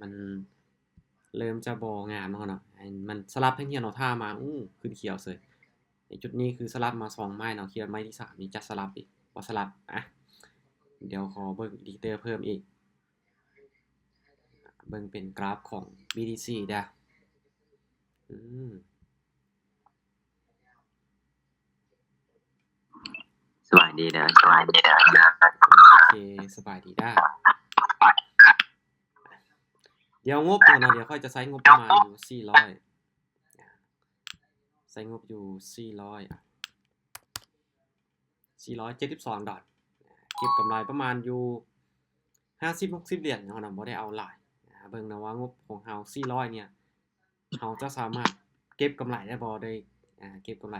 ມັນເລີ່ມຈະບໍ່ງາມແລ້ວເນາະ. ໃຫ້ມັນສະຫຼັບແທ່ງທຽນລໍທ່າມາ ອູ້ ຂຶ້ນຂຽວເສີຍ. ໃນຈຸດນີ້ຄືສະຫຼັບມາສອງໄມ້ເນາະ, ຄິດວ່າໄມ້ທີສາມນີ້ຈະສະຫຼັບອີກ, ບໍ່ສະຫຼັບ. ອ່ະ ດຽວຂໍເບິ່ງອິນດິເຄເຕີເພີ່ມອີກ. ເບິ່ງເປັນກຣາຟຂອງ ບີ ທີ ຊີ ເດີ້. ອືມ ສະບາຍດີເດີ້ ສະບາຍດີເດີ້. ໂອເຄ ສະບາຍດີເດີ້. ດຽວງົບກ່ອນເນາະ, ດຽວຂ້ອຍຈະໃຊ້ງົບປະມານຢູ່ສີ່ຮ້ອຍ ໃຊ້ງົບຢູ່ສີ່ຮ້ອຍ ສີ່ຮ້ອຍເຈັດສິບສອງດອນ, ເກັບກຳໄລປະມານຢູ່ຫ້າສິບ ຫົກສິບຫຼຽນເນາະ, ບໍ່ໄດ້ເອົາຫຼາຍ. ເບິ່ງນະວ່າງົບຂອງເຮົາສີ່ຮ້ອຍເນຍ ເຮົາຈະສາມາດເກັບກຳໄລໄດ້ບໍ່, ໄດ້ ອ່າ ເກັບກຳໄລ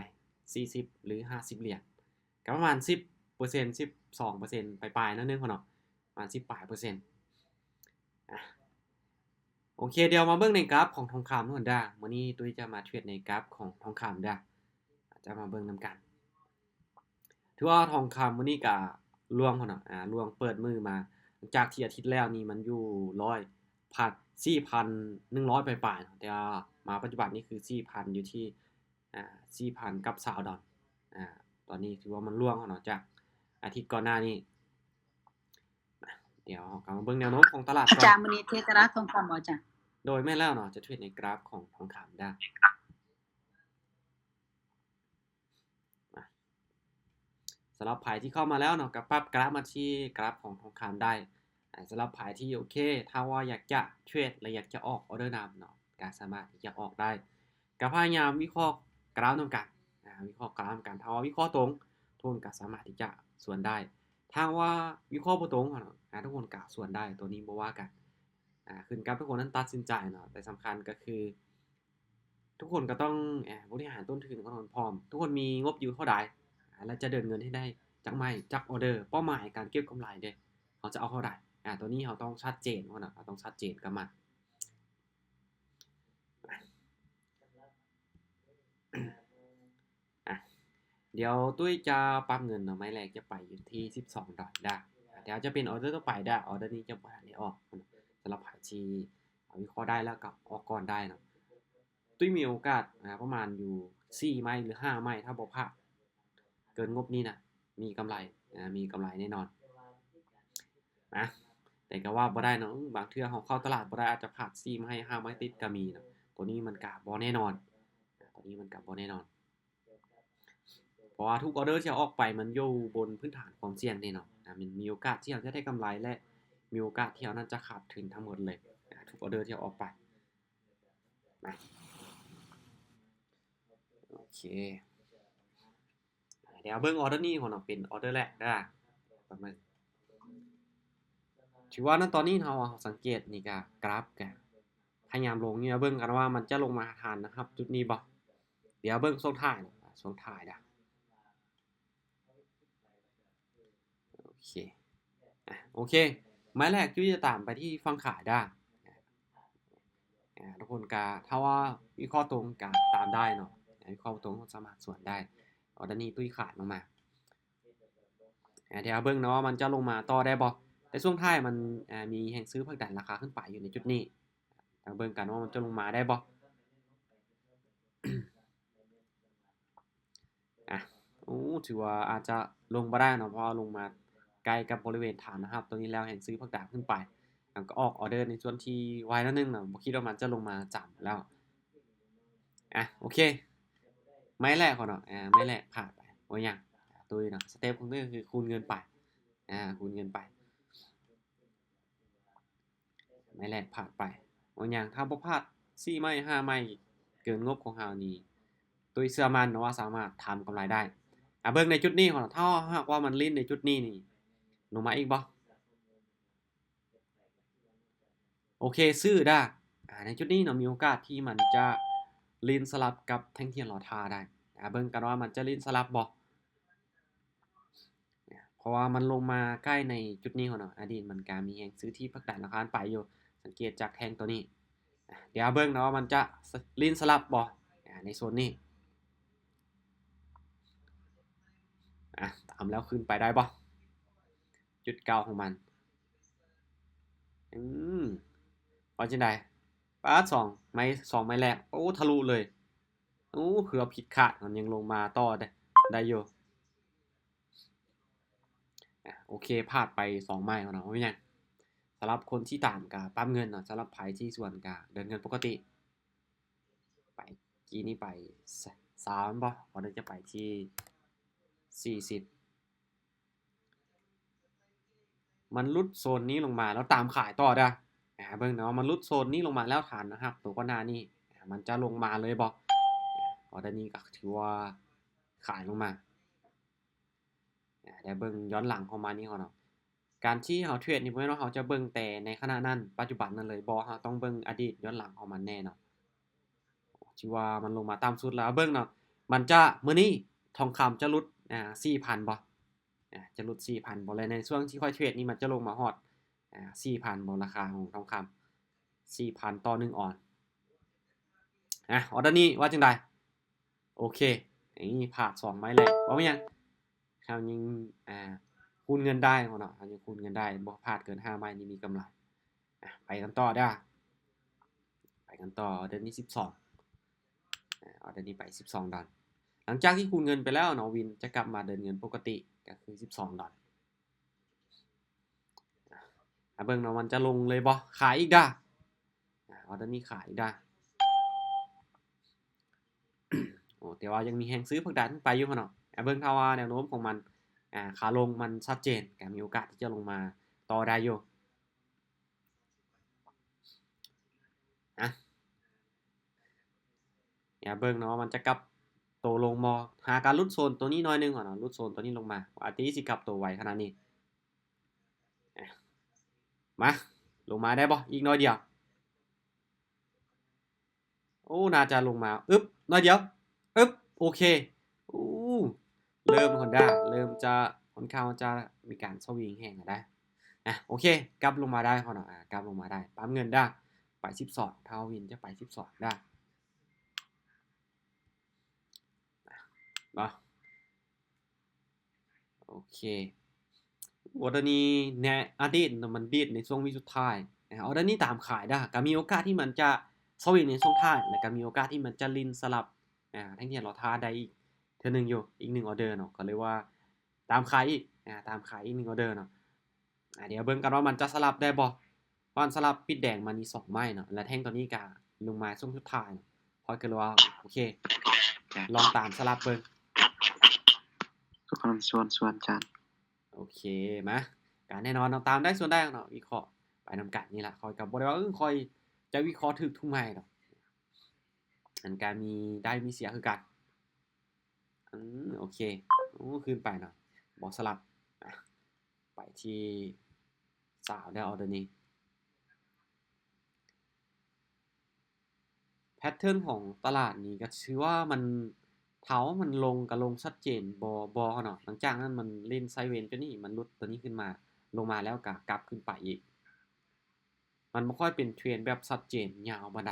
ສີ່ສິບ ຫຼື ຫ້າສິບຫຼຽນ, ກໍປະມານສິບເປີເຊັນ ສິບສອງເປີເຊັນປາຍໆ ໜ້ອຍໜຶ່ງເນາະ, ປະມານສິບປາຍເປີເຊັນ. ອ່າ ໂອເຄ ດຽວມາເບິ່ງໃນກຣາຟຂອງທອງຄຳເນາະ. ມື້ນີ້ຕຸ້ຍຈະມາເທຣດໃນກຣາຟຂອງທອງຄຳເດີ້, ຈະມາເບິ່ງນຳກັນ. ຖືວ່າທອງຄຳມື້ນີ້ກະລ່ວງເນາະ, ອ່າ ລ່ວງເປີດມື້ມາ, ຫຼັງຈາກທີ່ອາທິດແລ້ວນີ້ມັນຢູ່ຮ້ອຍ ພັນ ສີ່ພັນໜຶ່ງຮ້ອຍປາຍໆ ແຕ່ວ່າມາປັດຈຸບັນນີ້ຄືສີ່ພັນ ຢູ່ທີ່ ອ່າ ສີ່ພັນກັບຊາວດອນ. ອ່າ ຕອນນີ້ຖືວ່າມັນລ່ວງເນາະ ຈາກອາທິດກ່ອນໜ້ານີ້. ດຽວເຮົາກໍມາເບິ່ງແນວໂນ້ມຂອງຕະຫຼາດກ່ອນ. ອາຈານ ມື້ນີ້ເທຣດຕະຫຼາດທອງຄຳບໍ່ອາຈານ? ໂດຍ ແມ່ນແລ້ວເນາະ, ຈະເທຣດໃນກຣາຟຂອງທອງຄຳເດີ້. ສຳລັບໃຜທີ່ເຂົ້າມາແລ້ວເນາະ ກໍປັບກຣາຟມາທີ່ກຣາຟຂອງທອງຄຳໄດ້. ອ່າ ສຳລັບໃຜທີ່ ໂອເຄ ຖ້າວ່າຢາກຈະເທຣດ ແລະ ຢາກຈະອອກອໍເດີນຳເນາະ ກໍສາມາດທີ່ຈະອອກໄດ້. ກໍພະຍາຍາມວິເຄາະກຣາຟນຳກັນ, ອ່າ ວິເຄາະກຣາຟນຳກັນ. ຖ້າວ່າວິເຄາະຕົງ, ທຸກຄົນກໍສາມາດທີ່ຈະສວນໄດ້. ຖ້າວ່າວິເຄາະບໍ່ຕົງເນາະ, ອ່າ ທຸກຄົນກໍສວນໄດ້, ຕົວນີ້ບໍ່ວ່າກັນ. ອ່າ ຂຶ້ນກັບທຸກຄົນນັ້ນຕັດສິນໃຈເນາະ, ແຕ່ສຳຄັນກໍຄື ທຸກຄົນກໍຕ້ອງ ເອີ ບໍລິຫານຕົ້ນທຶນຂອງຕົນພ້ອມ. ທຸກຄົນມີງົບຢູ່ເທົ່າໃດ ແລະ ຈະເດີນເງິນໃຫ້ໄດ້ຈັກໄມ້ ຈັກອໍເດີ, ເປົ້າໝາຍການເກັບກຳໄລເດ້ ເຮົາຈະເອົາເທົ່າໃດ. ອາ ຕົວນີ້ເຮົາຕ້ອງຊັດເຈນເນາະ, ເຮົາຕ້ອງຊັດເຈນກັບມັນ. ອາ ດຽວຕຸ້ຍຈະປັບເງິນເນາະ, ໄມ້ແລກຈະໄປຢູ່ທີ່ສິບສອງດອນເດີ້. ດຽວຈະເປັນອໍເດີຕໍ່ໄປເດີ້, ອໍເດີນີ້ຈະບໍ່ທັນໄດ້ອອກ. ສຳລັບໃຜທີ່ວິເຄາະໄດ້ແລ້ວກໍອອກກ່ອນໄດ້ເນາະ. ຕຸ້ຍມີໂອກາດ ອ່າ ປະມານຢູ່ສີ່ໄມ້ ຫຼື ຫ້າໄມ້ ຖ້າບໍ່ພາດເກີນງົບນີ້ນະ ມີກຳໄລ ອ່າ ມີກຳໄລແນ່ນອນ. ນະ ແຕ່ກໍວ່າບໍ່ໄດ້ເນາະ, ບາງເທື່ອເຮົາເຂົ້າຕະຫຼາດບໍ່ໄດ້ ອາດຈະພາດສີ່ໄມ້ ຫ້າໄມ້ຕິດກໍມີເນາະ. ຕົວນີ້ມັນກະບໍ່ແນ່ນອນ, ຕົວນີ້ມັນກະບໍ່ແນ່ນອນ ເພາະວ່າທຸກອໍເດີທີ່ເຮົາອອກໄປມັນຢູ່ບົນພື້ນຖານຄວາມສ່ຽງເດ້ເນາະ. ນະ ມັນມີໂອກາດທີ່ເຮົາຈະໄດ້ກຳໄລ ແລະ ມີໂອກາດທີ່ເຮົານັ້ນຈະຂາດທຶນທັງໝົດເລີຍ, ນະ ທຸກອໍເດີທີ່ເຮົາອອກໄປ. ນະ ໂອເຄ ດຽວເບິ່ງອໍເດີນີ້ກ່ອນເນາະ, ເປັນອໍເດີແລກເດີ້. ປະມານ ຖືວ່ານະຕອນນີ້ເຮົາ ເຮົາສັງເກດນີ້ກະກຣາຟກະພະຍາຍາມລົງຢູ່ນະ, ເບິ່ງກັນວ່າມັນຈະລົງມາຫາຖານແນວຮັບຈຸດນີ້ບໍ່. ດຽວເບິ່ງຊ່ວງທ້າຍເນາະ, ຊ່ວງທ້າຍເດີ້. ໂອເຄ ອາ ໂອເຄ ໄມ້ແລກຈຸ້ຍຈະຕາມໄປທີ່ຝັ່ງຂາຍເດີ້. ອາ ທຸກຄົນກະ ຖ້າວ່າວິເຄາະຕົງກະຕາມໄດ້ເນາະ, ວິເຄາະບໍ່ຕົງກໍສາມາດສວນໄດ້. ອໍເດີນີ້ຕຸ້ຍຂາຍລົງມາ. ອາ ດຽວເບິ່ງເນາະວ່າມັນຈະລົງມາຕໍ່ໄດ້ບໍ່, ແຕ່ຊ່ວງທ້າຍມັນ ອາ ມີແຮງຊື້ຜັກດັນລາຄາຂຶ້ນໄປຢູ່ໃນຈຸດນີ້. ດຽວເບິ່ງກັນວ່າມັນຈະລົງມາໄດ້ບໍ່. ອາ ໂອ້ ຖືວ່າອາດຈະລົງບໍ່ໄດ້ເນາະ, ເພາະວ່າລົງມາໃກ້ກັບບໍລິເວນຖານແນວຮັບຕົງນີ້ແລ້ວ ແຮງຊື້ຜັກດັນຂຶ້ນໄປ ແລ້ວກໍອອກອໍເດີໃນສ່ວນທີ່ໄວໜ້ອຍໜຶ່ງເນາະ, ບໍ່ຄິດວ່າມັນຈະລົງມາຈຳແລ້ວ. ອາ ໂອເຄ ໄມ້ແລກກ່ອນເນາະ, ອາ ໄມ້ແລກພາດໄປ ບໍ່ຫຍັງ. ຕຸ້ຍເນາະ ສະເຕັບຂອງຕຸ້ຍກໍຄືຄູນເງິນໄປ ອາ ຄູນເງິນໄປ. ໄມ້ແລກພາດໄປ ບໍ່ຫຍັງ, ຖ້າບໍ່ພາດສີ່ໄມ້ ຫ້າໄມ້ເກີນງົບຂອງເຮົານີ້ ຕຸ້ຍເຊື່ອໝັ້ນວ່າສາມາດທຳກຳໄລໄດ້. ອາ ເບິ່ງໃນຈຸດນີ້ກ່ອນ, ຖ້າຫາກວ່າມັນຫຼິ້ນໃນຈຸດນີ້ນີ້ ລົງມາອີກບໍ່? ໂອເຄ ຊື້ເດີ້. ອາ ໃນຈຸດນີ້ເນາະ ມີໂອກາດທີ່ມັນຈະຫຼິ້ນສະຫຼັບກັບແທ່ງທຽນລໍທ່າໄດ້. ອາ ເບິ່ງກັນວ່າມັນຈະຫຼິ້ນສະຫຼັບບໍ່? ເພາະວ່າມັນລົງມາໃກ້ໃນຈຸດນີ້ເນາະ, ອາ ດິນມັນກະມີແຮງຊື້ທີ່ຜັກດັນລາຄາໄປຢູ່, ສັງເກດຈາກແທ່ງຕົວນີ້. ດຽວເບິ່ງເນາະວ່າມັນຈະ ສ- ຫຼິ້ນສະຫຼັບບໍ່ ອາ ໃນໂຊນນີ້. ອາ ຕາມແລ້ວຂຶ້ນໄປໄດ້ບໍ່? ຈຸດເກົ່າຂອງມັນ. ອືມ ວ່າຈັ່ງໃດ? ປາດ ສອງໄມ້ ສອງໄມ້ແລກ ໂອ້ ທະລຸເລີຍ. ໂອ້ ເກືອບຜິດຄາດ ມັນຍັງລົງມາຕໍ່ໄດ້ ໄດ້ຢູ່. ອາ ໂອເຄ ພາດໄປສອງໄມ້ເນາະ ບໍ່ເປັນຫຍັງ. ສຳລັບຄົນທີ່ຕາມກະປັບເງິນເນາະ, ສຳລັບໃຜທີ່ສວນກະເດີນເງິນປົກກະຕິ. ໄປ ກີ້ນີ້ໄປ ຊາວ ແມ່ນບໍ່? ບໍ່ໄດ້ ຈະໄປທີ່ສີ່ສິບ. ມັນຫຼຸດໂຊນນີ້ລົງມາ ແລ້ວຕາມຂາຍຕໍ່ເດີ້. ອາ ເບິ່ງເນາະ ມັນຫຼຸດໂຊນນີ້ລົງມາແລ້ວ ຖານຮັບໂຕກ່ອນໜ້ານີ້ ອາ ມັນຈະລົງມາເລີຍບໍ່? ອາ ອໍເດີນີ້ກໍຖືວ່າຂາຍລົງມາ. ອາ ດຽວເບິ່ງຍ້ອນຫຼັງຂອງມັນນີ້ເນາະ. ການທີ່ເຮົາເທຣດນີ້ ບໍ່ແມ່ນວ່າເຮົາຈະເບິ່ງແຕ່ໃນຂະນະນັ້ນ ປັດຈຸບັນນັ້ນເລີຍ, ບໍ່, ເຮົາຕ້ອງເບິ່ງອະດີດຍ້ອນຫຼັງຂອງມັນແດ່ເນາະ. ທີ່ວ່າມັນລົງມາຕ່ຳສຸດແລ້ວ ເບິ່ງເນາະ ມັນຈະ ມື້ນີ້ທອງຄຳຈະຫຼຸດ ອາ ສີ່ພັນບໍ່? ອາ ຈະຫຼຸດສີ່ພັນບໍ່? ແລະ ໃນຊ່ວງທີ່ຂ້ອຍເທຣດນີ້ ມັນຈະລົງມາຮອດ ອາ ສີ່ພັນບໍ່? ລາຄາຂອງທອງຄຳ ສີ່ພັນຕໍ່ໜຶ່ງອອນ. ອາ ອໍເດີນີ້ວ່າຈັ່ງໃດ? ໂອເຄ ນີ້ພາດສອງໄມ້ແລກ ບໍ່ມີຫຍັງ ເຮົາຍັງ ອາ ຄູນເງິນໄດ້ເນາະ, ເຮົາຍັງຄູນເງິນໄດ້ ບໍ່ພາດເກີນຫ້າໄມ້ນີ້ມີກຳໄລ. ອາ ໄປກັນຕໍ່ເດີ້ ໄປກັນຕໍ່ ອໍເດີນີ້ສິບສອງ ອາ ອໍເດີນີ້ໄປສິບສອງດອນ. ຫຼັງຈາກທີ່ຄູນເງິນໄປແລ້ວເນາະ ວິນຈະກັບມາເດີນເງິນປົກກະຕິ ກໍຄືສິບສອງດອນ. ອາ ເບິ່ງເນາະ ມັນຈະລົງເລີຍບໍ່? ຂາຍອີກເດີ້ ອາ ອໍເດີນີ້ຂາຍອີກເດີ້. ໂອ້ ແຕ່ວ່າຍັງມີແຮງຊື້ຜັກດັນໄປຢູ່ເນາະ. ອາ ເບິ່ງຖ້າວ່າແນວໂນ້ມຂອງມັນ ອາ ຂາລົງມັນຊັດເຈນ ກໍມີໂອກາດທີ່ຈະລົງມາຕໍ່ໄດ້ຢູ່. ອາ ດຽວເບິ່ງເນາະ ມັນຈະກັບໂຕລົງບໍ່? ຫາການຫຼຸດໂຊນໂຕນີ້ໜ້ອຍໜຶ່ງເນາະ, ຫຼຸດໂຊນໂຕນີ້ລົງມາ ອາ ອາດຈະຊິກັບໂຕໄວຂະໜາດນີ້. ອາ ມາ ລົງມາໄດ້ບໍ່? ອີກໜ້ອຍດຽວ. ໂອ້ ໜ້າຈະລົງມາ ອຶບ ໜ້ອຍດຽວ ອຶບ ໂອເຄ. ໂອ້ ເລີ່ມ ຮອນດ້າ ເລີ່ມຈະ ຂ້ອນຂ້າງຈະມີການສະວິງແຮງແລ້ວໄດ໋. ອາ ໂອເຄ ກັບລົງມາໄດ້ເນາະ ອາ ກັບລົງມາໄດ້. ປັບເງິນເດີ້ ໄປສິບສອງ ທ້າວວິນຈະໄປສິບສອງເດີ້ ເນາະ. ໂອເຄ ອໍເດີນີ້ໃນອະດີດມັນດີດໃນຊ່ວງວິສຸດທ້າຍ. ອາ ອໍເດີນີ້ຕາມຂາຍເດີ້ ກໍມີໂອກາດທີ່ມັນຈະສະວິງໃນຊ່ວງທ້າຍ ແລ້ວກໍມີໂອກາດທີ່ມັນຈະຫຼິ້ນສະຫຼັບ ອາ ແທ່ງທຽນລໍທ່າໄດ້ອີກເທື່ອໜຶ່ງຢູ່ ອີກໜຶ່ງອໍເດີເນາະ. ກໍເລີຍວ່າຕາມຂາຍອີກ ອາ ຕາມຂາຍອີກໜຶ່ງອໍເດີເນາະ. ອາ ດຽວເບິ່ງກັນວ່າມັນຈະສະຫຼັບໄດ້ບໍ່? ເພາະສະຫຼັບປິດແດງມານີ້ສອງໄມ້ເນາະ ແລະ ແທ່ງໂຕນີ້ກະລົງມາຊ່ວງສຸດທ້າຍເນາະ. ຂ້ອຍກໍເລີຍວ່າ ໂອເຄ ລອງຕາມສະຫຼັບເບິ່ງ. ສ່ວນ ສ່ວນ ສ່ວນ ອາຈານ. ໂອເຄ ມາ ກະແນ່ນອນເນາະ ຕາມໄດ້ສ່ວນໄດ້ເນາະ ວິເຄາະໄປນຳກັນນີ້ລະ. ຂ້ອຍກໍບໍ່ໄດ້ວ່າ ເອີ ຂ້ອຍຈະວິເຄາະຖືກທຸກໄມ້ດອກ ມັນກະມີໄດ້ມີເສຍຄືກັນ. ອືມ ໂອເຄ ໂອ້ ຄືນໄປເນາະ ບໍ່ສະຫຼັບ. ອາ ໄປທີ່ຊາວແລ້ວ ອໍເດີນີ້. ແພັດເທີນຂອງຕະຫຼາດນີ້ກໍຖືວ່າມັນ ເທົ່າມັນລົງກໍລົງຊັດເຈນ ບໍ່ ບໍ່ເນາະ. ຫຼັງຈາກນັ້ນມັນຫຼິ້ນໄຊເວຈະນີ້ ມັນຫຼຸດໂຕນີ້ຂຶ້ນມາ ລົງມາແລ້ວກໍກັບຂຶ້ນໄປອີກ. ມັນບໍ່ຄ່ອຍເປັນເທຣນແບບຊັດເຈນຍາວປານໃດ.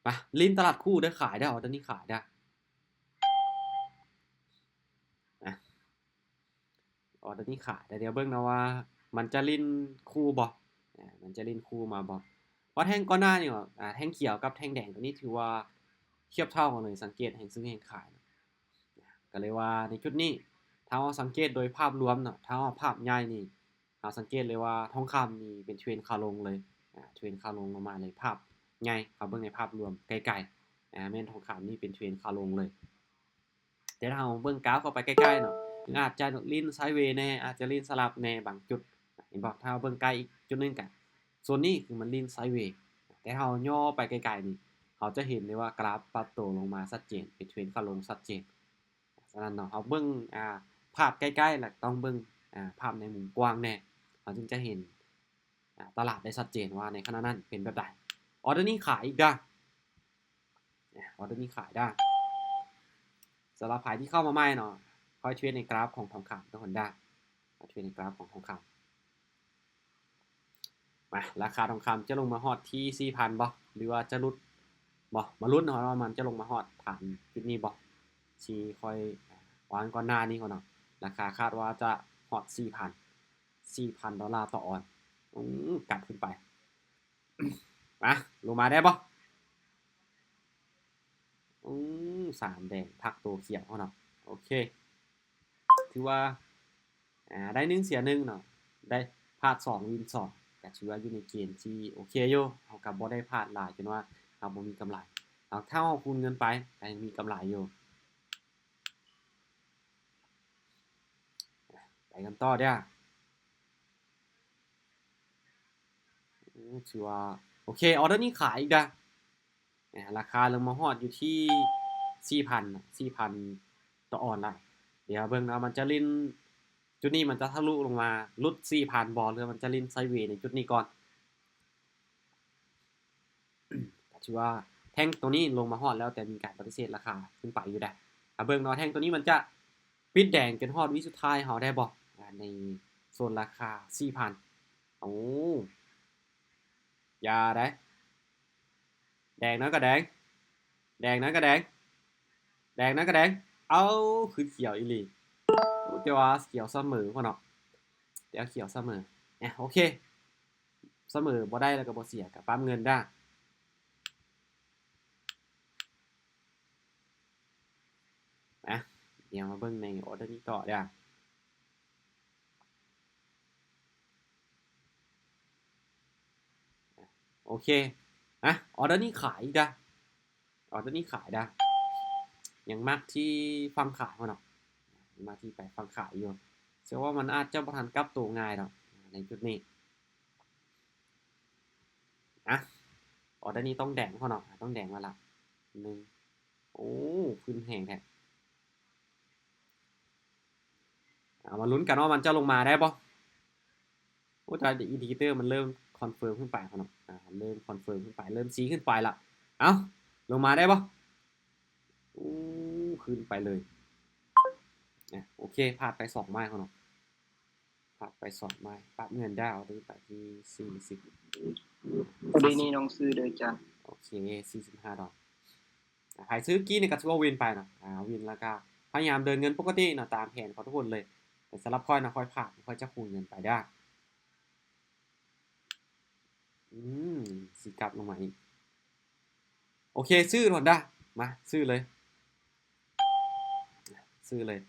ມາຫຼິ້ນຕະຫຼາດຄູ່ເດີ້ ຂາຍເດີ້ ອໍເດີນີ້ຂາຍເດີ້. ອາ ອໍເດີນີ້ຂາຍ ແຕ່ດຽວເບິ່ງເນາະວ່າມັນຈະຫຼິ້ນຄູ່ບໍ່ ອາ ມັນຈະຫຼິ້ນຄູ່ມາບໍ່. ເພາະແທ່ງກ່ອນໜ້ານີ້ ອາ ແທ່ງຂຽວກັບແທ່ງແດງໂຕນີ້ຖືວ່າທຽບເທົ່າກັນເລີຍ ສັງເກດແຮງຊື້ແຮງຂາຍ. ກໍເລີຍວ່າໃນຈຸດນີ້ ຖ້າເຮົາສັງເກດໂດຍພາບລວມເນາະ ຖ້າເຮົາພາບໃຫຍ່ນີ້ ເຮົາສັງເກດເລີຍວ່າທອງຄຳນີ້ເປັນເທຣນຂາລົງເລີຍ ອາ ເທຣນຂາລົງລົງມາເລີຍ. ພາບໃຫຍ່ ເຮົາເບິ່ງໃນພາບລວມໄກໆ ອາ ແມ່ນທອງຄຳນີ້ເປັນເທຣນຂາລົງເລີຍ. ແຕ່ຖ້າເຮົາເບິ່ງກາຟເຂົ້າໄປໃກ້ໆເນາະ ອາດຈະຫຼິ້ນໄຊເວແດ່ ອາດຈະຫຼິ້ນສະຫຼັບແດ່ບາງຈຸດ ເຫັນບໍ່? ຖ້າເຮົາເບິ່ງໃກ້ອີກຈຸດໜຶ່ງກະ ໂຊນນີ້ຄືມັນຫຼິ້ນໄຊເວ ແຕ່ຖ້າເຮົາຍໍໄປໄກໆນີ້ ເຮົາຈະເຫັນໄດ້ວ່າກຣາຟປັບໂຕລົງມາຊັດເຈນ ເປັນເທຣນຂາລົງຊັດເຈນ. ສະນັ້ນເນາະ ເຮົາເບິ່ງ ອາ ພາບໃກ້ໆ ແລະ ຕ້ອງເບິ່ງ ອາ ພາບໃນມຸມກວ້າງແດ່ ເຮົາຈຶ່ງຈະເຫັນ ອາ ຕະຫຼາດໄດ້ຊັດເຈນວ່າໃນຂະນະນັ້ນເປັນແບບໃດ. ອໍເດີນີ້ຂາຍອີກເດີ້ ອາ ອໍເດີນີ້ຂາຍເດີ້. ສຳລັບໃຜທີ່ເຂົ້າມາໃໝ່ເນາະ ຂ້ອຍເທຣດໃນກຣາຟຂອງທອງຄຳເດີ້ ຮອນດ້າ ເທຣດໃນກຣາຟຂອງທອງຄຳ. ມາ ລາຄາທອງຄຳຈະລົງມາຮອດທີ່ສີ່ພັນບໍ່ ຫຼືວ່າຈະຫຼຸດບໍ່? ມາລຸ້ນເນາະວ່າມັນຈະລົງມາຮອດຖານຈຸດນີ້ບໍ່ ທີ່ຂ້ອຍວາງກ່ອນໜ້ານີ້ກ່ອນເນາະ. ລາຄາຄາດວ່າຈະຮອດສີ່ພັນ ສີ່ພັນດອນລາຕໍ່ອອນ. ອືມ ກັບຂຶ້ນໄປ. ມາ ລົງມາໄດ້ບໍ່? ອືມ ສາມແດງ ພັກໂຕຂຽວເນາະ. ໂອເຄ ຖືວ່າ ອ່າ ໄດ້ໜຶ່ງເສຍໜຶ່ງເນາະ ໄດ້ພາດສອງ ວິນສອງ ກໍຖືວ່າຢູ່ໃນເກນທີ່ໂອເຄຢູ່. ເຮົາກໍບໍ່ໄດ້ພາດຫຼາຍຈົນວ່າເຮົາບໍ່ມີກຳໄລ. ເອົາ ຖ້າເຮົາຄູນເງິນໄປ ກໍຍັງມີກຳໄລຢູ່. ໄປກັນຕໍ່ເດີ້. ອືມ ຖືວ່າໂອເຄ ອອເດີນີ້ຂາຍອີກເດີ້. ອາ ລາຄາລົງມາຮອດຢູ່ທີ່ສີ່ພັນ ສີ່ພັນຕໍ່ອອນລະ. ດຽວເບິ່ງເນາະ ມັນຈະຫຼິ້ນ ຈຸດນີ້ມັນຈະທະລຸລົງມາຫຼຸດສີ່ພັນບໍ່ ຫຼືມັນຈະຫຼິ້ນໄຊເວໃນຈຸດນີ້ກ່ອນ. ກໍຖືວ່າແທ່ງໂຕນີ້ລົງມາຮອດແລ້ວ ແຕ່ມີການປະຕິເສດລາຄາຂຶ້ນໄປຢູ່ເດ້. ຖ້າເບິ່ງເນາະ ແທ່ງໂຕນີ້ມັນຈະປິດແດງຈົນຮອດວິສຸດທ້າຍເຮົາໄດ້ບໍ່ ອາ ໃນໂຊນລາຄາສີ່ພັນ. ໂອ້ ຢ່າເດ້ ແດງນະກະແດງ ແດງນະກະແດງ ແດງນະກະແດງ. ເອົາ ຂຶ້ນຂຽວອີ່ຫຼີ. ໂອ້ ແຕ່ວ່າຂຽວສະເໝີພຸ້ນເນາະ ແຕ່ວ່າຂຽວສະເໝີ. ອາ ໂອເຄ ສະເໝີບໍ່ໄດ້ແລ້ວກໍບໍ່ເສຍ ກໍປັບເງິນດາ. ມາ ດຽວມາເບິ່ງໃນອອເດີນີ້ຕໍ່ເດີ້. ໂອເຄ ອາ ອອເດີນີ້ຂາຍດາ ອອເດີນີ້ຂາຍດາ. ຍັງມັກທີ່ຝັ່ງຂາຍເນາະ ຍັງມັກທີ່ໄປຝັ່ງຂາຍຢູ່. ເຊື່ອວ່າມັນອາດຈະບໍ່ທັນກັບໂຕງ່າຍດອກໃນຈຸດນີ້. ອາ ອອເດີນີ້ຕ້ອງແດງເນາະ ຕ້ອງແດງແລ້ວລະ. ໜຶ່ງ ໂອ້ ຂຶ້ນແຮງແທ້. ເອົາ ມາລຸ້ນກັນວ່າມັນຈະລົງມາໄດ້ບໍ່. ໂອ້ ແຕ່ອິນດິເຄເຕີມັນເລີ່ມຄອນເຟີມຂຶ້ນໄປເນາະ ອາ ເລີ່ມຄອນເຟີມຂຶ້ນໄປ ເລີ່ມຊີ້ຂຶ້ນໄປລະ. ເອົາ ລົງມາໄດ້ບໍ່. ໂອ້ ຂຶ້ນໄປເລີຍ. ອາ ໂອເຄ ພາດໄປສອງໄມ້ເນາະ ພາດໄປສອງໄມ້. ປັບເງິນດາວໄປທີ່ສີ່ສິບ ພໍດີນີ້ນ້ອງຊື້ເດີຈານ. ໂອເຄ ສີ່ສິບຫ້າດອນ. ໃຜຊື້ກີ້ນີ້ກໍຖືວ່າວິນໄປເນາະ ອາ ວິນ ແລ້ວກໍພະຍາຍາມເດີນເງິນປົກກະຕິເນາະ ຕາມແຜນຂອງທຸກຄົນເລີຍ. ແຕ່ສຳລັບຂ້ອຍນະ ຂ້ອຍພາດ ຂ້ອຍຈະຄູນເງິນໄປເດີ້. ອືມ ຊິກັບລົງມາອີກ. ໂອເຄ ຊື້ໂລດດາ ມາ ຊື້ເລີຍ ຊື້ເລີຍ.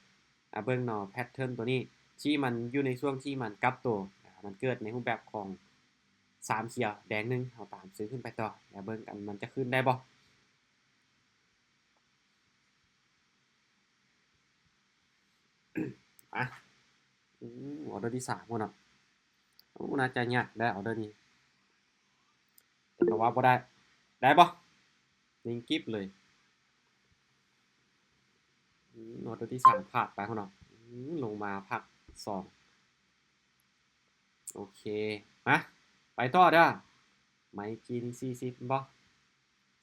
ອາ ເບິ່ງເນາະ ແພັດເທີນໂຕນີ້ ທີ່ມັນຢູ່ໃນຊ່ວງທີ່ມັນກັບໂຕ ອາ ມັນເກີດໃນຮູບແບບຂອງສາມຂຽວແດງໜຶ່ງ. ເຮົາຕາມຊື້ຂຶ້ນໄປຕໍ່ ແລ້ວເບິ່ງກັນມັນຈະຂຶ້ນໄດ້ບໍ່. ອາ ອືມ ອອເດີທີສາມພຸ້ນເນາະ. ໂອ້ ໜ້າຈະຍາກໄດ໋ອອເດີນີ້ ແຕ່ກໍວ່າບໍ່ໄດ້. ໄດ້ບໍ່? ນິ່ງກິບເລີຍ. ອືມ ອອເດີທີສາມພາດໄປພຸ້ນເນາະ. ອືມ ລົງມາພັກສອງ. ໂອເຄ ມາ ໄປຕໍ່ເດີ້. ໄມກີ້ນີ້ສີ່ສິບແມ່ນບໍ່?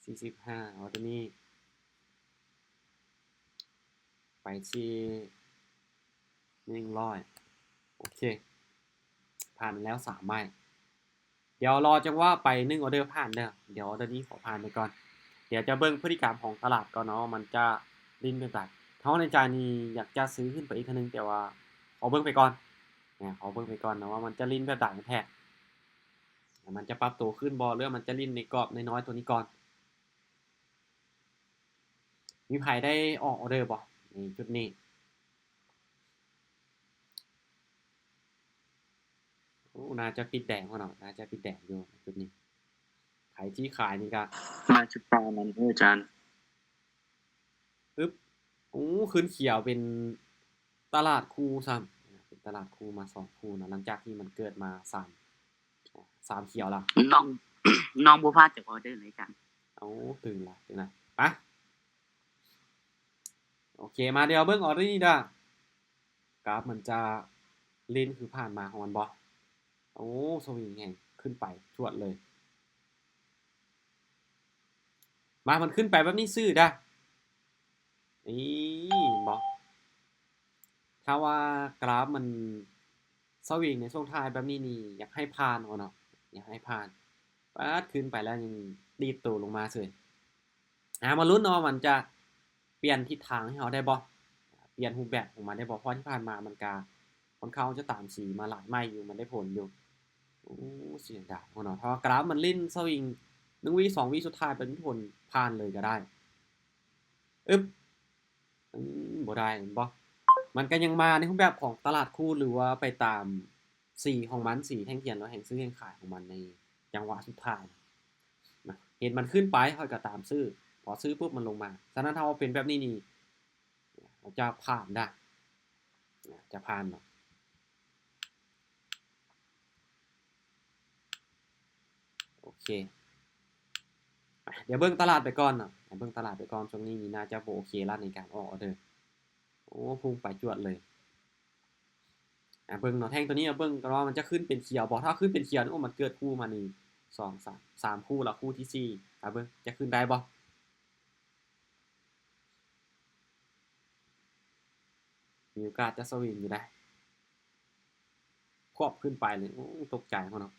ສີ່ສິບຫ້າ ເອົາໂຕນີ້ໄປທີ່ໜຶ່ງຮ້ອຍ. ໂອເຄ ຜ່ານມາແລ້ວສາມໄມ້. ດຽວລໍຈັງຫວະໄປໜຶ່ງອອເດີຜ່ານເດີ້. ດຽວອອເດີນີ້ຂໍຜ່ານໄປກ່ອນ. ດຽວຈະເບິ່ງພຶດຕິກຳຂອງຕະຫຼາດກ່ອນເນາະ ວ່າມັນຈະຫຼິ້ນແບບໃດ. ເທົ່າໃນໃຈນີ້ຢາກຈະຊື້ຂຶ້ນໄປອີກເທື່ອໜຶ່ງ ແຕ່ວ່າຂໍເບິ່ງໄປກ່ອນ. ອາ ຂໍເບິ່ງໄປກ່ອນເນາະ ວ່າມັນຈະຫຼິ້ນແບບໃດກັນແທ້. ມັນຈະປັບໂຕຂຶ້ນບໍ່ ຫຼືວ່າມັນຈະຫຼິ້ນໃນກອບນ້ອຍໆໂຕນີ້ກ່ອນ. ມີໃຜໄດ້ອອກອອເດີບໍ່ໃນຈຸດນີ້? ໂອ້ ໜ້າຈະປິດແດງພຸ້ນເນາະ ໜ້າຈະປິດແດງຢູ່ຈຸດນີ້. ໃຜທີ່ຂາຍນີ້ກະ ໜ້າຈະປານນັ້ນເດີອາຈານ. ອຶບ ໂອ້ ຂຶ້ນຂຽວເປັນຕະຫຼາດຄູ່ຊ້ຳ ເປັນຕະຫຼາດຄູ່ມາສອງຄູ່ເນາະ ຫຼັງຈາກທີ່ມັນເກີດມາສາມ ສາມຂຽວລະ. ນ້ອງ ນ້ອງບໍ່ພາດຈັກອອເດີເລີຍອາຈານ. ໂອ້ ຕື່ນລະ ຕື່ນລະ ໄປ. ໂອເຄ ມາ ດຽວເບິ່ງອອເດີນີ້ເດີ້. ກາບມັນຈະຫຼິ້ນຄືຜ່ານມາຂອງມັນບໍ່? ໂອ້ ສະວິງແຮງ ຂຶ້ນໄປຈວດເລີຍ. ມາ ມັນຂຶ້ນໄປແບບນີ້ຊື້ເດີ້. ນີ້ ເຫັນບໍ່? ຖ້າວ່າກຣາຟມັນສະວິງໃນຊ່ວງທ້າຍແບບນີ້ນີ້ ຢາກໃຫ້ຜ່ານເອົາເນາະ ຢາກໃຫ້ຜ່ານ. ປາດ ຂຶ້ນໄປແລ້ວຍັງດີດໂຕລົງມາເສີຍ. ອາ ມາລຸ້ນເນາະ ມັນຈະປ່ຽນທິດທາງໃຫ້ເຮົາໄດ້ບໍ່? ປ່ຽນຮູບແບບຂອງມັນໄດ້ບໍ່? ເພາະທີ່ຜ່ານມາມັນກະ ຂ້ອນຂ້າງຈະຕາມສີມາຫຼາຍໄມ້ຢູ່ ມັນໄດ້ຜົນຢູ່. ໂອ້ ເສຍດາຍເນາະ ເພາະວ່າກຣາຟມັນຫຼິ້ນສະວິງ ໜຶ່ງວິ ສອງວິສຸດທ້າຍ ໄປເປັນຜົນຜ່ານເລີຍກໍໄດ້. ອຶບ ອືມ ບໍ່ໄດ້ ເຫັນບໍ່? ມັນກໍຍັງມາໃນຮູບແບບຂອງຕະຫຼາດຄູ່ ຫຼືວ່າໄປຕາມສີຂອງມັນ, ສີແທ່ງທຽນ ຫຼືແຮງຊື້ແຮງຂາຍຂອງມັນໃນຈັງຫວະສຸດທ້າຍນະ. ເຫັນມັນຂຶ້ນໄປ ຂ້ອຍກໍຕາມຊື້, ພໍຊື້ປຸບມັນລົງມາ. ສະນັ້ນ ຖ້າວ່າເປັນແບບນີ້ນີ້ ຈະຜ່ານດາ ຈະຜ່ານເນາະ. ໂອເຄ ດຽວເບິ່ງຕະຫຼາດໄປກ່ອນເນາະ, ເບິ່ງຕະຫຼາດໄປກ່ອນ. ຊ່ວງນີ້ໜ້າຈະບໍ່ໂອເຄລະໃນການອອກອອເດີ. ໂອ້ ພຸ່ງໄປຈວດເລີຍ. ອາ ເບິ່ງເນາະ ແທ່ງໂຕນີ້ ເບິ່ງກ່ອນວ່າມັນຈະຂຶ້ນເປັນຂຽວບໍ່. ຖ້າຂຶ້ນເປັນຂຽວນີ້ ໂອ້ ມັນເກີດຄູ່ມານີ້ ສອງ ສາມ ສາມຄູ່ລະ, ຄູ່ທີສີ່. ອາ ເບິ່ງຈະຂຶ້ນໄດ້ບໍ່? ມີໂອກາດຈະສະວິງຢູ່ໄດ໋. ຄວບຂຶ້ນໄປເລີຍ. ໂອ້ ຕົກໃຈເຮົາເນາະ.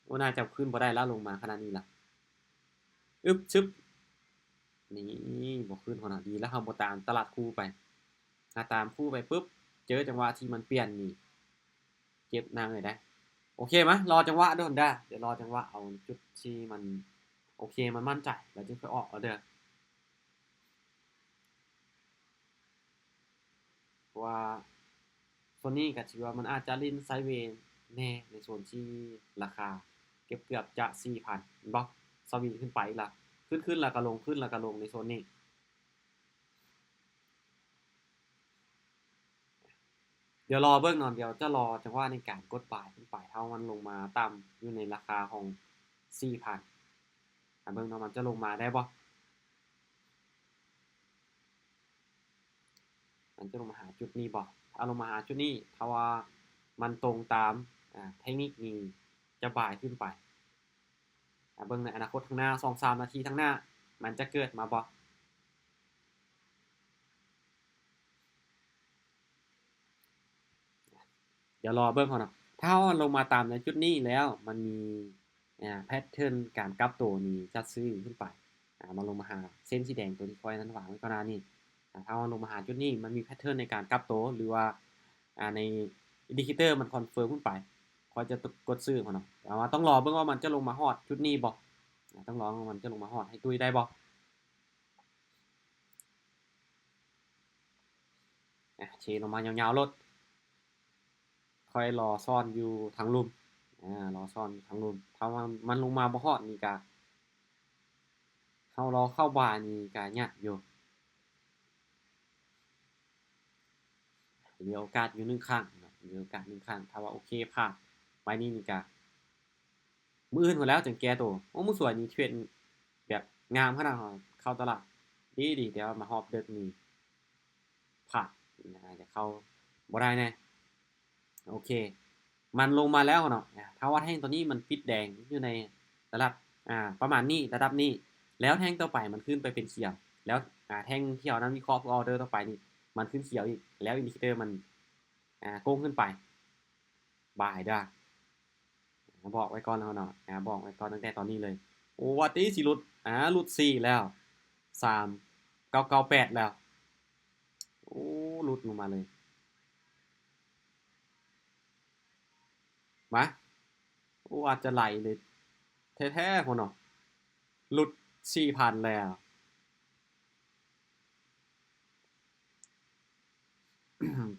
ໂອ້ ໜ້າຈະຂຶ້ນບໍ່ໄດ້ລະ ລົງມາຂະໜາດນີ້ລະ. ອຶບ ຊຶບ ນີ້ ບໍ່ຂຶ້ນເຮົານະ. ດີລະເຮົາບໍ່ຕາມຕະຫຼາດຄູ່ໄປ. ຖ້າຕາມຄູ່ໄປປຶບ ເຈີຈັງຫວະທີ່ມັນປ່ຽນນີ້ ເຈັບໜັກເລີຍໄດ໋. ໂອເຄ ມາລໍຈັງຫວະເດີ ດຽວລໍຈັງຫວະ ເອົາຈຸດທີ່ມັນໂອເຄ ມັນໝັ້ນໃຈ ແລ້ວຈຶ່ງຄ່ອຍອອກອອເດີ. ເພາະວ່າໂຊນນີ້ກໍຖືວ່າມັນອາດຈະຫຼິ້ນໄຊເວແດ່ ໃນໂຊນທີ່ລາຄາເກືອບໆຈະສີ່ພັນ ແມ່ນບໍ່? ສະວິງຂຶ້ນໄປລະ ຂຶ້ນໆ ແລ້ວກໍລົງ ຂຶ້ນແລ້ວກໍລົງໃນໂຊນນີ້. ດຽວລໍເບິ່ງເນາະ, ດຽວຈະລໍຈັງຫວະໃນການກົດບາຍຂຶ້ນໄປ ຖ້າມັນລົງມາຕ່ຳຢູ່ໃນລາຄາຂອງສີ່ພັນ. ອາ ເບິ່ງເນາະ ມັນຈະລົງມາໄດ້ບໍ່? ມັນຈະລົງມາຫາຈຸດນີ້ບໍ່? ຖ້າລົງມາຫາຈຸດນີ້ ຖ້າວ່າມັນຕົງຕາມ ອາ ເທັກນິກນີ້ ຈະບາຍຂຶ້ນໄປ. ອາ ເບິ່ງໃນອະນາຄົດຂ້າງໜ້າ ສອງສາມນາທີຂ້າງໜ້າ ມັນຈະເກີດມາບໍ່? ດຽວລໍເບິ່ງເຮົາເນາະ. ຖ້າເຮົາລົງມາຕາມໃນຈຸດນີ້ແລ້ວ ມັນມີ ອາ ແພັດເທີນການກັບໂຕນີ້ຈະຊື້ຂຶ້ນໄປ. ອາ ມັນລົງມາຫາເສັ້ນສີແດງໂຕທີ່ຂ້ອຍນັ້ນວາງໄວ້ກ່ອນໜ້ານີ້. ອາ ຖ້າເຮົາລົງມາຫາຈຸດນີ້ ມັນມີແພັດເທີນໃນການກັບໂຕ ຫຼືວ່າ ອາ ໃນອິນດິເຄເຕີມັນຄອນເຟີມຂຶ້ນໄປ ຂ້ອຍຈະກົດຊື້ເຮົາເນາະ. ແຕ່ວ່າຕ້ອງລໍເບິ່ງວ່າມັນຈະລົງມາຮອດຈຸດນີ້ບໍ່? ອາ ຕ້ອງລໍວ່າມັນຈະລົງມາຮອດໃຫ້ຕຸ້ຍໄດ້ບໍ່? ອາ ເທລົງມາຍາວໆໂລດ. ຂ້ອຍລໍຊ້ອນຢູ່ທາງລຸ່ມ. ອາ ລໍຊ້ອນຢູ່ທາງລຸ່ມ. ຖ້າວ່າມັນລົງມາບໍ່ຮອດນີ້ກະ ເຮົາລໍເຂົ້າບາຍນີ້ກະຍາກຢູ່. ເຫຼືອໂອກາດຢູ່ໜຶ່ງຄັ້ງເນາະ, ເຫຼືອໂອກາດໜຶ່ງຄັ້ງ. ຖ້າວ່າໂອເຄ ຜ່ານໄປນີ້ນີ້ກະ ມື້ອື່ນພຸ້ນແລ້ວຈຶ່ງແກ້ໂຕ. ໂອ້ ມື້ສວຍນີ້ເທຣດແບບງາມຂະໜາດ ເຂົ້າຕະຫຼາດດີໆ ແຕ່ວ່າມາຮອບເດິກນີ້ພາດນະ, ຈະເຂົ້າບໍ່ໄດ້ແນ່. ໂອເຄ ມັນລົງມາແລ້ວເນາະ. ອາ ຖ້າວ່າແທ່ງໂຕນີ້ມັນປິດແດງຢູ່ໃນລະດັບ ອາ ປະມານນີ້ ລະດັບນີ້ ແລ້ວແທ່ງຕໍ່ໄປມັນຂຶ້ນໄປເປັນຂຽວ ແລ້ວ ອາ ແທ່ງທີ່ເຮົານຳວິເຄາະເພື່ອອອເດີຕໍ່ໄປນີ້ ມັນຂຶ້ນຂຽວອີກ ແລ້ວອິນດິເຄເຕີມັນ ອາ ໂກງຂຶ້ນໄປ ບາຍເດີ. ບອກໄວ້ກ່ອນເນາະ ອາ ບອກໄວ້ກ່ອນຕັ້ງແຕ່ຕອນນີ້ເລີຍ. ໂອ້ ວ່າຕິຊິຫຼຸດ ອາ ຫຼຸດສີ່ແລ້ວ ສາມເກົ້າເກົ້າແປດແລ້ວ. ໂອ້ ຫຼຸດລົງມາເລີຍ. ມາ ໂອ້ ອາດຈະໄຫຼເລີຍແທ້ໆພຸ້ນເນາະ. ຫຼຸດສີ່ພັນແລ້ວ.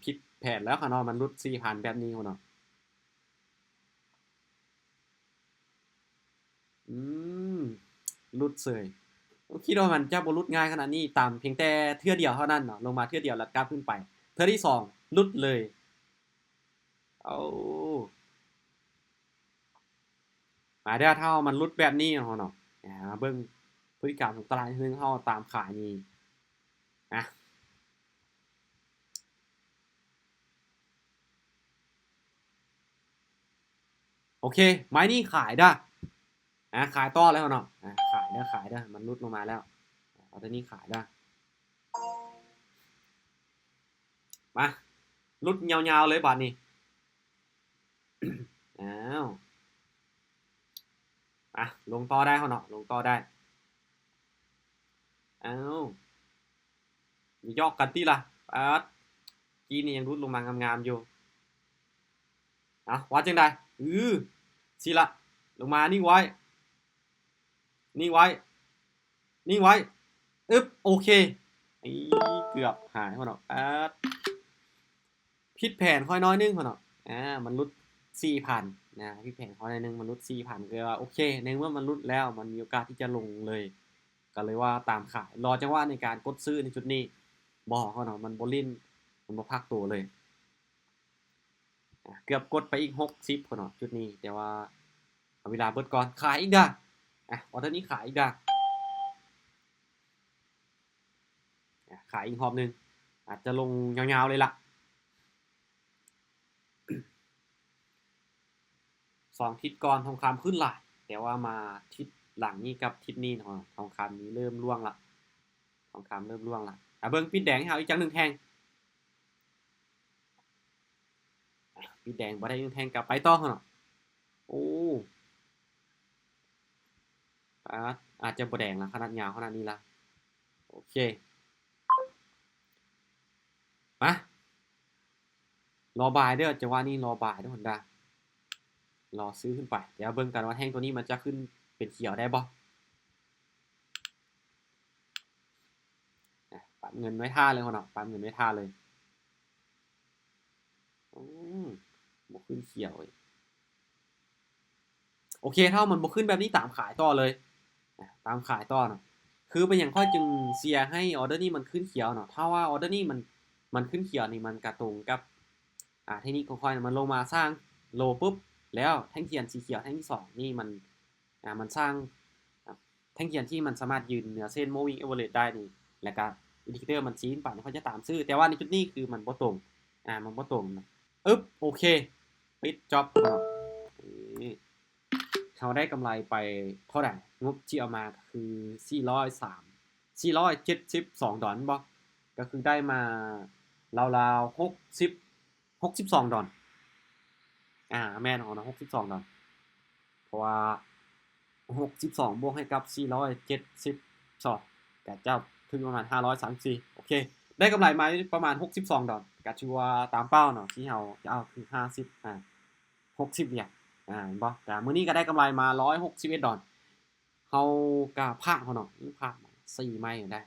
ຜິດແຜນແລ້ວຂ້າເນາະ, ມັນຫຼຸດສີ່ພັນແບບນີ້ພຸ້ນເນາະ. ອືມ ຫຼຸດເສີຍ. ຄິດວ່າມັນຈະບໍ່ຫຼຸດງ່າຍຂະໜາດນີ້, ຕາມພຽງແຕ່ເທື່ອດຽວເທົ່ານັ້ນເນາະ, ລົງມາເທື່ອດຽວແລ້ວກັບຂຶ້ນໄປ. ເທື່ອທີສອງ ຫຼຸດເລີຍ. ໂອ້ ມາເດີ ຖ້າວ່າມັນຫຼຸດແບບນີ້ເນາະ ເຮົາເນາະ ອາ ມາເບິ່ງພຶດຕິກຳຂອງຕະຫຼາດໜຶ່ງ ເຮົາຕາມຂາຍນີ້ ອາ ໂອເຄ ໄມ້ນີ້ຂາຍເດີ ອາ ຂາຍຕໍ່ເລີຍເນາະ ອາ ຂາຍເດີ ຂາຍເດີ ມັນຫຼຸດລົງມາແລ້ວ ເອົາຕົວນີ້ຂາຍເດີ. ມາ ຫຼຸດຍາວໆເລີຍບາດນີ້. ອ້າວ ມາ ລົງຕໍ່ໄດ້ເຮົາເນາະ ລົງຕໍ່ໄດ້. ອ້າວ ຢ່າຢອກກັນຕິລະ ປາດ ກີ້ນີ້ຍັງຫຼຸດລົງມາງາມໆຢູ່. ເອົ້າ ວ່າຈັ່ງໃດ? ອື ຊິລະ ລົງມາ ນິ່ງໄວ້ ນິ່ງໄວ້ ນິ່ງໄວ້ ອຶບ ໂອເຄ ອີ ເກືອບຫາຍພຸ້ນເນາະ ປາດ ຜິດແຜນຂ້ອຍໜ້ອຍໜຶ່ງພຸ້ນເນາະ ອາ ມັນຫຼຸດສີ່ພັນນະ ຜິດແຜນຂ້ອຍໜ້ອຍໜຶ່ງ ມັນຫຼຸດສີ່ພັນ ກໍເລີຍວ່າ ໂອເຄ ໃນເມື່ອມັນຫຼຸດແລ້ວ ມັນມີໂອກາດທີ່ຈະລົງເລີຍ ກໍເລີຍວ່າຕາມຂາຍ ລໍຈັງຫວະໃນການກົດຊື້ໃນຈຸດນີ້ ບໍ່ເນາະ ມັນບໍ່ຫຼິ້ນ ມັນບໍ່ພັກໂຕເລີຍ. ອາ ເກືອບກົດໄປອີກຫົກສິບພຸ້ນເນາະ ຈຸດນີ້ ແຕ່ວ່າເອົາເວລາເບິດກ່ອນ ຂາຍອີກເດີ້ ອາ ອໍເດີນີ້ຂາຍອີກເດີ້ ອາ ຂາຍອີກຮອບໜຶ່ງ ອາດຈະລົງຍາວໆເລີຍລະ ສອງທິດກ່ອນທອງຄຳຂຶ້ນຫຼາຍ ແຕ່ວ່າມາທິດຫຼັງນີ້ກັບທິດນີ້ເນາະ ທອງຄຳນີ້ເລີ່ມລ່ວງລະ ທອງຄຳເລີ່ມລ່ວງລະ ອາ ເບິ່ງປິດແດງໃຫ້ເຮົາອີກຈັກໜຶ່ງແທ່ງ ປິດແດງບໍ່ໄດ້ ແທ່ງກັບໄປຕໍ່ເນາະ ໂອ້ ອາດ ອາດຈະບໍ່ແດງລະ ຂະໜາດຍາວຂະໜາດນີ້ລະ ໂອເຄ ມາ ລໍບາຍເດີ້ ຈັງຫວະນີ້ລໍບາຍເດີ້ ຮອນດ້າ ລໍຊື້ຂຶ້ນໄປ ດຽວເບິ່ງກັນວ່າແທ່ງໂຕນີ້ມັນຈະຂຶ້ນເປັນຂຽວໄດ້ບໍ່? ອາ ປັບເງິນໄວ້ທ່າເລີຍເນາະ ປັບເງິນໄວ້ທ່າເລີຍ ອືມ ບໍ່ຂຶ້ນຂຽວເລີຍ ໂອເຄ ຖ້າມັນບໍ່ຂຶ້ນແບບນີ້ ຕາມຂາຍຕໍ່ເລີຍ ອາ ຕາມຂາຍຕໍ່ເນາະ ຄືເປັນຫຍັງຂ້ອຍຈຶ່ງເຊຍໃຫ້ອໍເດີນີ້ມັນຂຶ້ນຂຽວເນາະ ຖ້າວ່າອໍເດີນີ້ມັນ ມັນຂຶ້ນຂຽວນີ້ ມັນກະຕົງກັບ ອາ ເທັກນິກຂອງຂ້ອຍ ມັນລົງມາສ້າງໂລປຶບ ແລ້ວແທ່ງທຽນສີຂຽວແທ່ງທີສອງນີ້ມັນ ອາ ມັນສ້າງ ອາ ແທ່ງທຽນທີ່ມັນສາມາດຢືນເໜືອເສັ້ນ moving average ໄດ້ນີ້ ແລ້ວກະ indicator ມັນຊີ້ນໄປ ຂ້ອຍຈະຕາມຊື້ ແຕ່ວ່າໃນຈຸດນີ້ຄືມັນບໍ່ຕົງ ອາ ມັນບໍ່ຕົງ ອຶບ ໂອເຄ ປິດ stop ເນາະ ເຮົາໄດ້ກຳໄລໄປເທົ່າໃດ? ງົບທີ່ເອົາມາກໍຄືສີ່ຮ້ອຍສາມ ສີ່ຮ້ອຍເຈັດສິບສອງດອນບໍ? ກໍຄືໄດ້ມາລາວໆຫົກສິບ ຫົກສິບສອງດອນ ອາ ແມ່ນເນາະ ຫົກສິບສອງດອນ ເພາະວ່າຫົກສິບສອງບວກໃຫ້ກັບສີ່ຮ້ອຍເຈັດສິບສອງ ກໍຈະຖືກປະມານຫ້າຮ້ອຍສາມສິບສີ່ ໂອເຄ ໄດ້ກຳໄລມາປະມານຫົກສິບສອງດອນ ກໍຖືວ່າຕາມເປົ້າເນາະ ທີ່ເຮົາຈະເອົາຄືຫ້າສິບ ອາ ຫົກສິບຫຼຽນ ອາ ເຫັນບໍ່? ກະມື້ນີ້ກໍໄດ້ກຳໄລມາຮ້ອຍຫົກສິບເອັດດອນ ເຮົາກະພາດເນາະ ພາດສີ່ໄມ້ໄດ້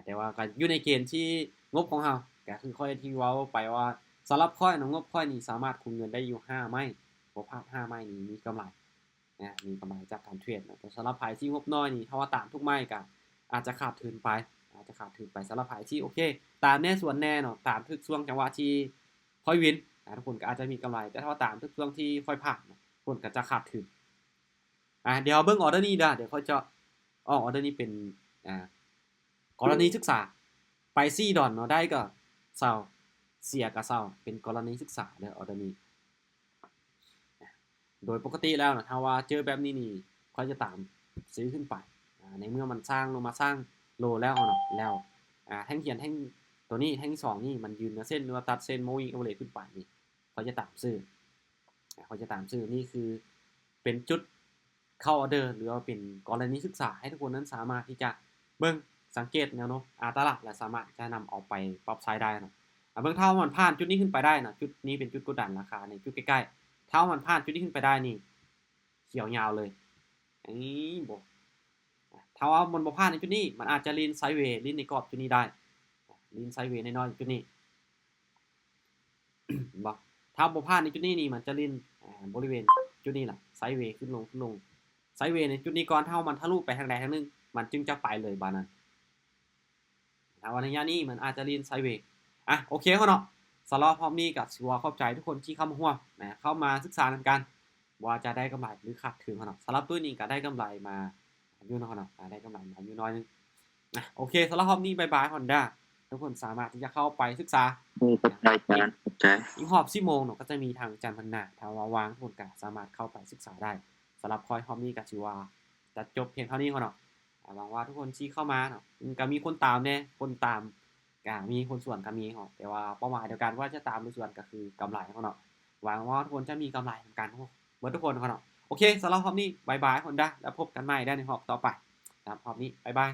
ແຕ່ວ່າກໍຢູ່ໃນເກນທີ່ງົບຂອງເຮົາ ກໍຄືຂ້ອຍທີ່ເວົ້າໄປວ່າ ສຳລັບຂ້ອຍເນາະ ງົບຂ້ອຍນີ້ສາມາດຄຸມເງິນໄດ້ຢູ່ຫ້າໄມ້ ບໍ່ພາດຫ້າໄມ້ນີ້ມີກຳໄລ ນະ ມີກຳໄລຈາກການເທຣດເນາະ ແຕ່ສຳລັບໃຜທີ່ງົບນ້ອຍນີ້ ຖ້າວ່າຕາມທຸກໄມ້ກໍອາດຈະຂາດທຶນໄປ ອາດຈະຂາດທຶນໄປ ສຳລັບໃຜທີ່ ໂອເຄ ຕາມແນ່ສວນແນ່ເນາະ ຕາມຖືກຊ່ວງຈັງຫວະທີ່ຂ້ອຍວິນ ອາ ທຸກຄົນກໍອາດຈະມີກຳໄລ ແຕ່ຖ້າວ່າຕາມທຸກຊ່ວງທີ່ຂ້ອຍພາດເນາະ ທຸກຄົນກໍຈະຂາດທຶນ ອາ ດຽວເບິ່ງອໍເດີນີ້ເດີ້ ດຽວຂ້ອຍຈະອອກອໍເດີນີ້ເປັນ ອາ ກໍລະນີສຶກສາ ໄປສີ່ດອນເນາະ ໄດ້ກໍເຊົາ ເສຍກໍເຊົາ ເປັນກໍລະນີສຶກສາເດີ້ ອໍເດີນີ້ ໂດຍປົກກະຕິແລ້ວນະ ຖ້າວ່າເຈີແບບນີ້ນີ້ ຂ້ອຍຈະຕາມຊື້ຂຶ້ນໄປ ອາ ໃນເມື່ອມັນສ້າງລົງມາສ້າງໂລແລ້ວເນາະ ແລ້ວ ອາ ແທ່ງທຽນແທ່ງໂຕນີ້ ແທ່ງທີສອງນີ້ ມັນຢືນເໜືອເສັ້ນ ຫຼືວ່າຕັດເສັ້ນ moving average ຂຶ້ນໄປນີ້ ຂ້ອຍຈະຕາມຊື້ ອາ ຂ້ອຍຈະຕາມຊື້ ນີ້ຄືເປັນຈຸດເຂົ້າອໍເດີ ຫຼືວ່າເປັນກໍລະນີສຶກສາ ໃຫ້ທຸກຄົນນັ້ນສາມາດທີ່ຈະເບິ່ງສັງເກດແນວໂນ້ມ ອາ ຕະຫຼາດ ແລະ ສາມາດທີ່ຈະນຳເອົາໄປປັບໃຊ້ໄດ້ເນາະ ອາ ເບິ່ງ ຖ້າວ່າມັນຜ່ານຈຸດນີ້ຂຶ້ນໄປໄດ້ເນາະ ຈຸດນີ້ເປັນຈຸດກົດດັນລາຄາ ໃນຈຸດໃກ້ໆ ຖ້າວ່າມັນຜ່ານຈຸດນີ້ຂຶ້ນໄປໄດ້ນີ້ ຂຽວຍາວເລີຍ ນີ້ບໍ່ ຖ້າວ່າມັນບໍ່ຜ່ານໃນຈຸດນີ້ ມັນອາດຈະຫຼິ້ນໄຊເວ ຫຼິ້ນໃນກອບຈຸດນີ້ໄດ້ ຫຼິ້ນໄຊເວນ້ອຍໆ ຈຸດນີ້ ເຫັນບໍ່? ຖ້າບໍ່ຜ່ານໃນຈຸດນີ້ນີ້ ມັນຈະຫຼິ້ນ ອາ ບໍລິເວນຈຸດນີ້ລະ ໄຊເວຂຶ້ນລົງ ຂຶ້ນລົງ ໄຊເວໃນຈຸດນີ້ກ່ອນ ຖ້າວ່າມັນທະລຸໄປທາງໃດທາງໜຶ່ງ ມັນຈຶ່ງຈະໄປເລີຍບາດນັ້ນ ຖ້າວ່າໄລຍະນີ້ມັນອາດຈະຫຼິ້ນໄຊເວ ອາ ໂອເຄເນາະ ສຳລັບຮອບນີ້ກໍຖືວ່າຂອບໃຈທຸກຄົນທີ່ເຂົ້າມາຮ່ວມນະ ເຂົ້າມາສຶກສານຳກັນ ບໍ່ວ່າຈະໄດ້ກຳໄລ ຫຼື ຂາດທຶນເນາະ ສຳລັບຕຸ້ຍນີ້ກໍໄດ້ກຳໄລມາຢູ່ເນາະ ໄດ້ກຳໄລມາຢູ່ໜ້ອຍໜຶ່ງ ອາ ໂອເຄ ສຳລັບຮອບນີ້ ບາຍບາຍ ຮອນດ້າ ທຸກຄົນສາມາດທີ່ຈະເຂົ້າໄປສຶກສາ ໂອ້ ຂອບໃຈອາຈານ ຂອບໃຈ ອີກຮອບສິບໂມງເນາະ ກໍຈະມີທາງອາຈານພັນນາ ຖ້າວ່າວ່າງ ທຸກຄົນກໍສາມາດເຂົ້າໄປສຶກສາໄດ້ ສຳລັບຂ້ອຍຮອບນີ້ກໍຖືວ່າຈະຈົບພຽງເທົ່ານີ້ເນາະ ອາ ຫວັງວ່າທຸກຄົນທີ່ເຂົ້າມາເນາະ ກໍມີຄົນຕາມແດ່ ຄົນຕາມກໍມີ ຄົນສວນກໍມີເນາະ ແຕ່ວ່າເປົ້າໝາຍດຽວກັນ ວ່າຈະຕາມຫຼືສວນກໍຄືກຳໄລເນາະ ຫວັງວ່າທຸກຄົນຈະມີກຳໄລນຳກັນເນາະ ເບິດທຸກຄົນເນາະ ໂອເຄ ສຳລັບຮອບນີ້ ບາຍບາຍ ຮອນດ້າ ແລ້ວພົບກັນໃໝ່ໄດ້ໃນຮອບຕໍ່ໄປ ສຳລັບຮອບນີ້ ບາຍບາຍ.